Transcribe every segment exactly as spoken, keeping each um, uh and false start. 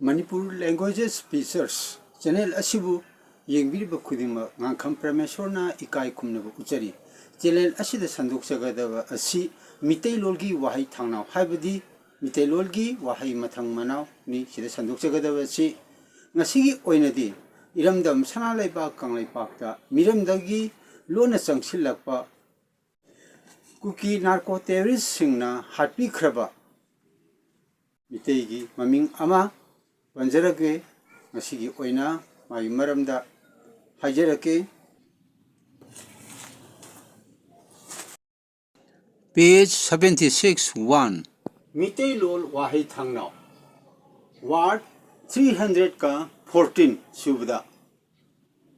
Manipur Languages Features channel ꯑꯁꯤꯕꯨ ꯌꯦꯡꯕꯤꯔꯤꯕ ꯈꯨꯗꯤꯡꯃꯛ ꯉꯥꯡꯈꯝ ꯄ꯭ꯔꯃꯦꯁꯣꯔꯅ ꯏꯀꯥꯏ ꯈꯨꯝꯅꯕ ꯎꯠꯆꯔꯤ꯫ Channel ꯑꯁꯤꯗ ꯁꯟꯗꯣꯛꯆꯒꯗꯕ ꯑꯁꯤ ꯃꯤꯇꯩꯂꯣꯟꯒꯤ ꯋꯥꯍꯩ ꯊꯥꯡꯅꯥꯎ, ꯍꯥꯏꯕꯗꯤ ꯃꯤꯇꯩꯂꯣꯟꯒꯤ ꯋꯥꯍꯩ ꯃꯊꯪ ꯃꯅꯥꯎꯅꯤ꯫ ꯁꯤꯗ ꯁꯟꯗꯣꯛꯆꯒꯗꯕ ꯑꯁꯤ ꯉꯁꯤꯒꯤ ꯑꯣꯏꯅꯗꯤ ꯏꯔꯝꯗꯝ ꯁꯅꯥ ꯂꯩꯕꯥꯛ ꯀꯪꯂꯩꯄꯥꯛꯇ ꯃꯤꯔꯝꯗꯒꯤ ꯂꯣꯟꯅ ꯆꯪꯁꯤꯜꯂꯛꯄ ꯀꯨꯀꯤ ꯅꯥꯔꯀꯣ ꯇꯦꯔꯣꯔꯤꯁꯁꯤꯡꯅ ꯍꯥꯠꯄꯤꯈ꯭ꯔꯕ ꯃꯤꯇꯩꯒꯤ ꯃꯃꯤꯡ ꯑꯃ ꯄꯟꯖꯔꯒꯦ꯫ ꯉꯁꯤꯒꯤ ꯑꯣꯏꯅ ꯃꯥꯒꯤ ꯃꯔꯝꯗ ꯍꯥꯏꯖꯔꯛꯀꯦ꯫ Page seventy six one꯫ Meiteilon ꯋꯥꯍꯩ ꯊꯥꯡꯅꯥꯎ꯫ Word three hundred fourteen ꯁꯨꯕꯗ,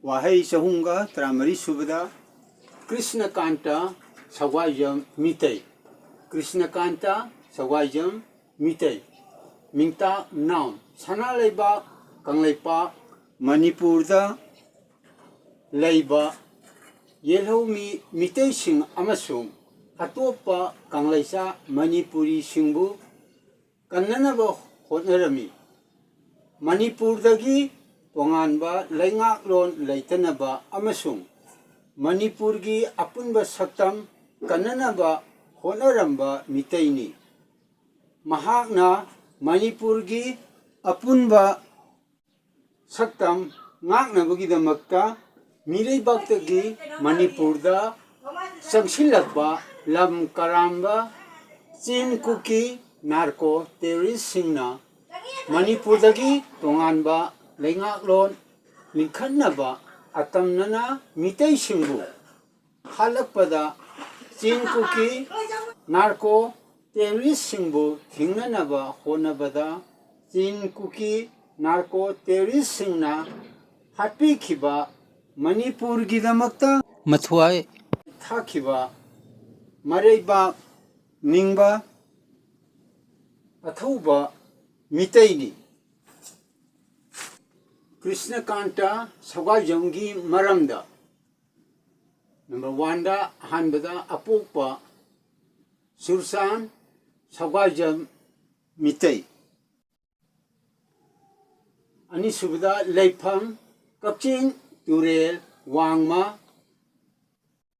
ꯋꯥꯍꯩ ꯆꯍꯨꯝꯒ ꯇꯔꯥꯃꯔꯤ ꯁꯨꯕꯗ, ꯀ꯭ꯔꯤꯁꯅꯀꯥꯟꯇ ꯁꯒ꯭ꯋꯥꯏꯖꯝ ꯃꯤꯇꯩ꯫ ꯀ꯭ꯔꯤꯁꯅꯀꯥꯟꯇ ꯁꯒ꯭ꯋꯥꯏꯖꯝ ꯃꯤꯇꯩ꯫ ꯃꯤꯡꯇꯥꯛ, noun, ꯁꯅꯥ ꯂꯩꯕꯥꯛ ꯀꯪꯂꯩꯄꯥꯛ ꯃꯅꯤꯄꯨꯔꯗ ꯂꯩꯕ ꯌꯦꯜꯍꯧꯃꯤ ꯃꯤꯇꯩꯁꯤꯡ ꯑꯃꯁꯨꯡ ꯑꯇꯣꯞꯄ ꯀꯪꯂꯩꯆꯥ ꯃꯅꯤꯄꯨꯔꯤꯁꯤꯡꯕꯨ ꯀꯟꯅꯅꯕ ꯍꯣꯠꯅꯔꯝꯃꯤ꯫ ꯃꯅꯤꯄꯨꯔꯗꯒꯤ ꯇꯣꯉꯥꯟꯕ ꯂꯩꯉꯥꯛꯂꯣꯟ ꯂꯩꯇꯅꯕ ꯑꯃꯁꯨꯡ ꯃꯅꯤꯄꯨꯔꯒꯤ ꯑꯄꯨꯟꯕ ꯁꯛꯇꯝ ꯀꯟꯅꯅꯕ ꯍꯣꯠꯅꯔꯝꯕ ꯃꯤꯇꯩꯅꯤ꯫ ꯃꯍꯥꯛꯅ ꯃꯅꯤꯄꯨꯔꯒꯤ ꯑꯄꯨꯟꯕ ꯁꯛꯇꯝ ꯉꯥꯛꯅꯕꯒꯤꯗꯃꯛꯇ ꯃꯤꯔꯩꯕꯥꯛꯇꯒꯤ ꯃꯅꯤꯄꯨꯔꯗ ꯆꯪꯁꯤꯜꯂꯛꯄ ꯂꯝ ꯀꯔꯥꯝꯕ ꯆꯤꯟ ꯀꯨꯀꯤ ꯅꯥꯔꯀꯣ ꯇꯦꯔꯣꯔꯤꯁꯁꯤꯡꯅ ꯃꯅꯤꯄꯨꯔꯗꯒꯤ ꯇꯣꯉꯥꯟꯕ ꯂꯩꯉꯥꯛꯂꯣꯟ ꯂꯤꯡꯈꯠꯅꯕ ꯑꯇꯝꯅꯅ ꯃꯤꯇꯩꯁꯤꯡꯕꯨ ꯍꯥꯠꯂꯛꯄꯗ ꯆꯤꯟ ꯀꯨꯀꯤ ꯅꯥꯔꯀꯣ ꯇꯦꯔꯣꯔꯤꯁꯁꯤꯡꯕꯨ ꯊꯤꯡꯅꯅꯕ ꯍꯣꯠꯅꯕꯗ ꯆꯤꯟ ꯀꯨꯀꯤ ꯅꯥꯔꯀꯣ ꯇꯦꯔꯣꯔꯤꯁꯁꯤꯡꯅ ꯍꯥꯠꯄꯤꯈꯤꯕ ꯃꯅꯤꯄꯨꯔꯒꯤꯗꯃꯛꯇ ꯃꯊ꯭ꯋꯥꯏ ꯊꯥꯈꯤꯕ ꯃꯔꯩꯕꯥꯛ ꯅꯤꯡꯕ ꯑꯊꯧꯕ ꯃꯤꯇꯩꯅꯤ꯫ ꯀ꯭ꯔꯤꯁꯅꯀꯥꯟꯇ ꯁꯒ꯭ꯋꯥꯏꯖꯝꯒꯤ ꯃꯔꯝꯗ꯫ Number one ꯗ ꯑꯍꯥꯟꯕꯗ ꯑꯄꯣꯛꯄ ꯆꯨꯔꯆꯥꯟ ꯁꯒ꯭ꯋꯥꯏꯖꯝ ꯃꯤꯇꯩ꯫ ꯑꯅꯤꯁꯨꯕꯗ ꯂꯩꯐꯝ ꯀꯛꯆꯤꯡ ꯇꯨꯔꯦꯜ ꯋꯥꯡꯃ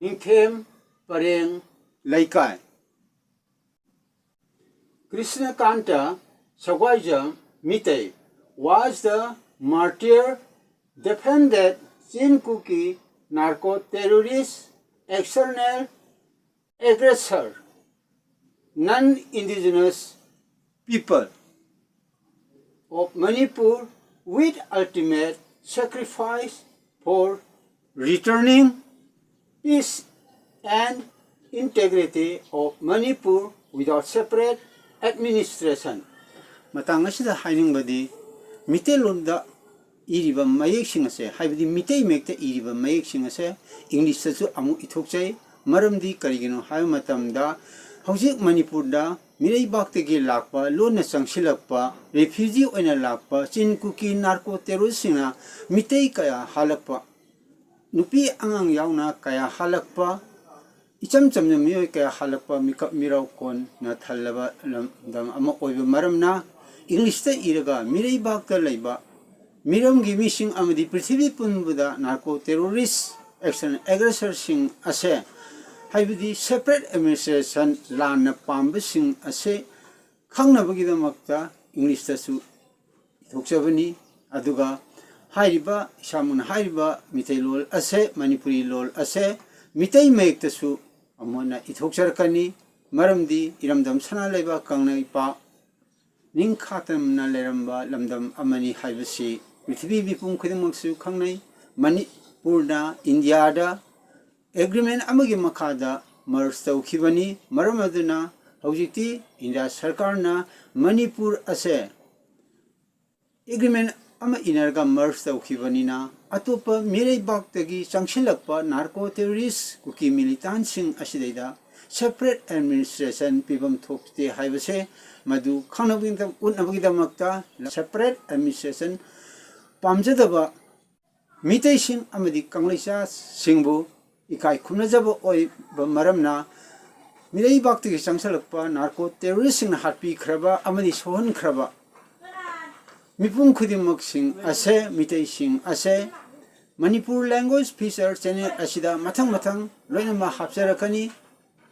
ꯅꯤꯡꯊꯦꯝ ꯄꯔꯦꯡ ꯂꯩꯀꯥꯏ꯫ Krishnakanta Sagwaijam Mitei was the martyr, defended Chin Kuki narco terrorist, external aggressor, non-indigenous people of Manipur with ultimate sacrifice for returning peace and integrity of Manipur without separate administration. ꯃꯇꯥꯡ ꯑꯁꯤꯗ ꯍꯥꯏꯅꯤꯡꯕꯗꯤ, ꯃꯤꯇꯩꯂꯣꯟꯗ ꯏꯔꯤꯕ ꯃꯌꯦꯛꯁꯤꯡ ꯑꯁꯦ, ꯍꯥꯏꯕꯗꯤ ꯃꯤꯇꯩ ꯃꯌꯦꯛꯇ ꯏꯔꯤꯕ ꯃꯌꯦꯛꯁꯤꯡ ꯑꯁꯦ ꯏꯪꯂꯤꯁꯇꯁꯨ ꯑꯃꯨꯛ ꯏꯊꯣꯛꯆꯩ꯫ ꯃꯔꯝꯗꯤ ꯀꯔꯤꯒꯤꯅꯣ ꯍꯥꯏꯕ ꯃꯇꯝꯗ, ꯍꯧꯖꯤꯛ ꯃꯅꯤꯄꯨꯔꯗ ꯃꯤꯔꯩꯕꯥꯛꯇꯒꯤ ꯂꯥꯛꯄ, ꯂꯣꯟꯅ ꯆꯪꯁꯤꯜꯂꯛꯄ, ꯔꯤꯐ꯭ꯌꯨꯖꯤ ꯑꯣꯏꯅ ꯂꯥꯛꯄ ꯆꯤꯟ ꯀꯨꯀꯤ ꯅꯥꯔꯀꯣ ꯇꯦꯔꯣꯔꯤꯁꯁꯤꯡꯅ ꯃꯤꯇꯩ ꯀꯌꯥ ꯍꯥꯠꯂꯛꯄ, ꯅꯨꯄꯤ ꯑꯉꯥꯡ ꯌꯥꯎꯅ ꯀꯌꯥ ꯍꯥꯠꯂꯛꯄ, ꯏꯆꯝ ꯆꯝꯅ ꯃꯤꯑꯣꯏ ꯀꯌꯥ ꯍꯥꯠꯂꯛꯄ, ꯃꯤꯀꯞ ꯃꯤꯔꯥꯎ ꯀꯣꯟꯅ ꯊꯜꯂꯕ ꯂꯝꯗꯝ ꯑꯃ ꯑꯣꯏꯕ ꯃꯔꯝꯅ, ꯏꯪꯂꯤꯁꯇ ꯏꯔꯒ ꯃꯤꯔꯩꯕꯥꯛꯇ ꯂꯩꯕ ꯃꯤꯔꯝꯒꯤ ꯃꯤꯁꯤꯡ ꯑꯃꯗꯤ ꯄ꯭ꯔꯤꯊꯤꯕꯤ ꯄꯨꯝꯕꯗ ꯅꯥꯔꯀꯣ ꯇꯦꯔꯣꯔꯤꯁ, ꯑꯦꯛꯁꯟ ꯑꯦꯒ꯭ꯔꯦꯁꯔꯁꯤꯡ ꯑꯁꯦ, ꯍꯥꯏꯕꯗꯤ ꯁꯦꯄꯔꯦꯠ ꯑꯦꯗꯃꯤꯅꯤꯁꯇ꯭ꯔꯦꯁꯟ ꯂꯥꯟꯅ ꯄꯥꯝꯕꯁꯤꯡ ꯑꯁꯦ ꯈꯪꯅꯕꯒꯤꯗꯃꯛꯇ ꯏꯪꯂꯤꯁꯇꯁꯨ ꯏꯊꯣꯛꯆꯕꯅꯤ꯫ ꯑꯗꯨꯒ ꯍꯥꯏꯔꯤꯕ, ꯏꯁꯥꯃꯛꯅ ꯍꯥꯏꯔꯤꯕ ꯃꯤꯇꯩꯂꯣꯜ ꯑꯁꯦ, ꯃꯅꯤꯄꯨꯔꯤ ꯂꯣꯜ ꯑꯁꯦ ꯃꯤꯇꯩ ꯃꯌꯦꯛꯇꯁꯨ ꯑꯃꯨꯛ ꯍꯟꯅ ꯏꯊꯣꯛꯆꯔꯛꯀꯅꯤ꯫ ꯃꯔꯝꯗꯤ ꯏꯔꯝꯗꯝ ꯁꯅꯥ ꯂꯩꯕꯥꯛ ꯀꯪꯂꯩꯄꯥꯛ ꯅꯤꯡꯈꯥ ꯇꯝꯅ ꯂꯩꯔꯝꯕ ꯂꯝꯗꯝ ꯑꯃꯅꯤ ꯍꯥꯏꯕꯁꯤ ꯄ꯭ꯔꯤꯊꯤꯕꯤ ꯃꯤꯄꯨꯝ ꯈꯨꯗꯤꯡꯃꯛꯁꯨ ꯈꯪꯅꯩ꯫ ꯃꯅꯤꯄꯨꯔꯅ ꯏꯟꯗꯤꯌꯥꯗ ꯑꯦꯒ꯭ꯔꯤꯃꯦꯟ ꯑꯃꯒꯤ ꯃꯈꯥꯗ ꯃꯔꯖ ꯇꯧꯈꯤꯕꯅꯤ꯫ ꯃꯔꯝ ꯑꯗꯨꯅ ꯍꯧꯖꯤꯛꯇꯤ ꯏꯟꯗꯤꯌꯥ ꯁꯔꯀꯥꯔꯅ ꯃꯅꯤꯄꯨꯔ ꯑꯁꯦ ꯑꯦꯒ꯭ꯔꯤꯃꯦꯟ ꯑꯃ ꯏꯅꯔꯒ ꯃꯔꯖ ꯇꯧꯈꯤꯕꯅꯤꯅ, ꯑꯇꯣꯞꯄ ꯃꯤꯔꯩꯕꯥꯛꯇꯒꯤ ꯆꯪꯁꯤꯜꯂꯛꯄ ꯅꯥꯔꯀꯣ ꯇꯦꯔꯣꯔꯤꯁ ꯀꯨꯀꯤ ꯃꯤꯂꯤꯇꯥꯟꯁꯤꯡ ꯑꯁꯤꯗꯩꯗ ꯁꯦꯄꯔꯦꯠ ꯑꯦꯗꯃꯤꯅꯤꯁꯇ꯭ꯔꯦꯁꯟ ꯄꯤꯐꯝ ꯊꯣꯛꯇꯦ ꯍꯥꯏꯕꯁꯦ ꯃꯗꯨ ꯈꯪꯅꯕꯒꯤꯗꯃꯛ, ꯎꯠꯅꯕꯒꯤꯗꯃꯛꯇ ꯁꯦꯄꯔꯦꯠ ꯑꯦꯗꯃꯤꯅꯤꯁꯇ꯭ꯔꯦꯁꯟ ꯄꯥꯝꯖꯗꯕ ꯃꯤꯇꯩꯁꯤꯡ ꯑꯃꯗꯤ ꯀꯪꯂꯩꯆꯥꯁꯤꯡꯕꯨ ꯏꯀꯥꯏ ꯈꯨꯝꯅꯖꯕ ꯑꯣꯏꯕ ꯃꯔꯝꯅ, ꯃꯤꯔꯩꯕꯥꯛꯇꯒꯤ ꯆꯪꯁꯤꯜꯂꯛꯄ ꯅꯥꯔꯀꯣ ꯇꯦꯔꯣꯔꯤꯁꯁꯤꯡꯅ ꯍꯥꯠꯄꯤꯈ꯭ꯔꯕ ꯑꯃꯗꯤ ꯁꯣꯛꯍꯟꯈ꯭ꯔꯕ ꯃꯤꯄꯨꯝ ꯈꯨꯗꯤꯡꯃꯛꯁꯤꯡ ꯑꯁꯦ, ꯃꯤꯇꯩꯁꯤꯡ ꯑꯁꯦ ꯃꯅꯤꯄꯨꯔ Language Feature channel ꯑꯁꯤꯗ ꯃꯊꯪ ꯃꯊꯪ ꯂꯣꯏꯅꯃꯛ ꯍꯥꯞꯆꯔꯛꯀꯅꯤ꯫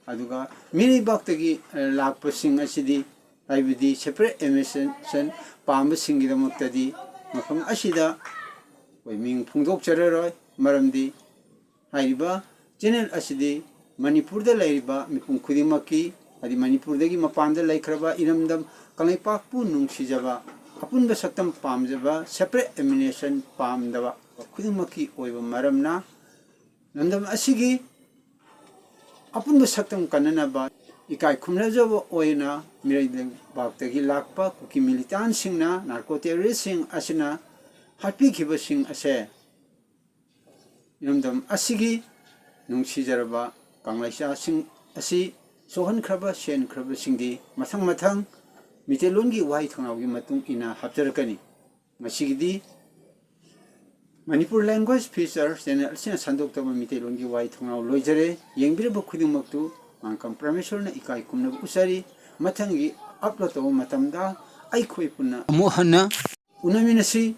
ꯑꯗꯨꯒ ꯃꯤꯔꯩꯕꯥꯛꯇꯒꯤ, ꯑ, ꯂꯥꯛꯄꯁꯤꯡ ꯑꯁꯤꯗꯤ, ꯍꯥꯏꯕꯗꯤ separate administration ꯄꯥꯝꯕꯁꯤꯡꯒꯤꯗꯃꯛꯇꯗꯤ ꯃꯐꯝ ꯑꯁꯤꯗ ꯑꯩꯈꯣꯏ ꯃꯤꯡ ꯐꯣꯡꯗꯣꯛꯆꯔꯔꯣꯏ꯫ ꯃꯔꯝꯗꯤ ꯍꯥꯏꯔꯤꯕ channel ꯑꯁꯤꯗꯤ ꯃꯅꯤꯄꯨꯔꯗ ꯂꯩꯔꯤꯕ ꯃꯤꯄꯨꯝ ꯈꯨꯗꯤꯡꯃꯛꯀꯤ, ꯍꯥꯏꯗꯤ ꯃꯅꯤꯄꯨꯔꯗꯒꯤ ꯃꯄꯥꯟꯗ ꯂꯩꯈ꯭ꯔꯕ ꯏꯔꯝꯗꯝ ꯀꯪꯂꯩꯄꯥꯛꯄꯨ ꯅꯨꯡꯁꯤꯖꯕ ꯑꯄꯨꯟꯕ ꯁꯛꯇꯝ ꯄꯥꯝꯖꯕ separate administration ꯄꯥꯝꯗꯕ ꯈꯨꯗꯤꯡꯃꯛꯀꯤ ꯑꯣꯏꯕ ꯃꯔꯝꯅ ꯂꯝꯗꯝ ꯑꯁꯤꯒꯤ ꯑꯄꯨꯟꯕ ꯁꯛꯇꯝ ꯀꯟꯅꯅꯕ ꯏꯀꯥꯏ ꯈꯨꯝꯅꯖꯕ ꯑꯣꯏꯅ ꯃꯤꯔꯩ ꯂꯩꯕꯥꯛꯇꯒꯤ ꯂꯥꯛꯄ ꯀꯨꯀꯤ militantꯁꯤꯡꯅ narco terroristꯁꯤꯡ ꯑꯁꯤꯅ ꯍꯥꯠꯄꯤꯈꯤꯕꯁꯤꯡ ꯑꯁꯦ ꯏꯔꯝꯗꯝ ꯑꯁꯤꯒꯤ ꯅꯨꯡꯁꯤꯖꯔꯕ ꯀꯪꯂꯩꯆꯥꯁꯤꯡ ꯑꯁꯤ ꯁꯣꯛꯍꯟꯈ꯭ꯔꯕ, ꯁꯦꯟꯈ꯭ꯔꯕꯁꯤꯡꯗꯤ ꯃꯊꯪ ꯃꯊꯪ ꯃꯤꯇꯩꯂꯣꯟꯒꯤ ꯋꯥꯍꯩ ꯊꯣꯡꯅꯥꯎꯒꯤ ꯃꯇꯨꯡ ꯏꯟꯅ ꯍꯥꯞꯆꯔꯛꯀꯅꯤ꯫ ꯉꯁꯤꯒꯤꯗꯤ ꯃꯅꯤꯄꯨꯔ Language Feature channel ꯑꯁꯤꯅ ꯁꯟꯗꯣꯛꯇꯕ ꯃꯤꯇꯩꯂꯣꯟꯒꯤ ꯋꯥꯍꯩ ꯊꯣꯡꯅꯥꯎ ꯂꯣꯏꯖꯔꯦ꯫ ꯌꯦꯡꯕꯤꯔꯕ ꯈꯨꯗꯤꯡꯃꯛꯇꯨ ꯃꯥꯡꯀꯝ ꯄ꯭ꯔꯃꯦꯁꯣꯔꯅ ꯏꯀꯥꯏ ꯈꯨꯝꯅꯕ ꯎꯠꯆꯔꯤ꯫ ꯃꯊꯪꯒꯤ upload ꯇꯧꯕ ꯃꯇꯝꯗ ꯑꯩꯈꯣꯏ ꯄꯨꯟꯅ ꯑꯃꯨꯛ ꯍꯟꯅ ꯎꯅꯃꯤꯟꯅꯁꯤ꯫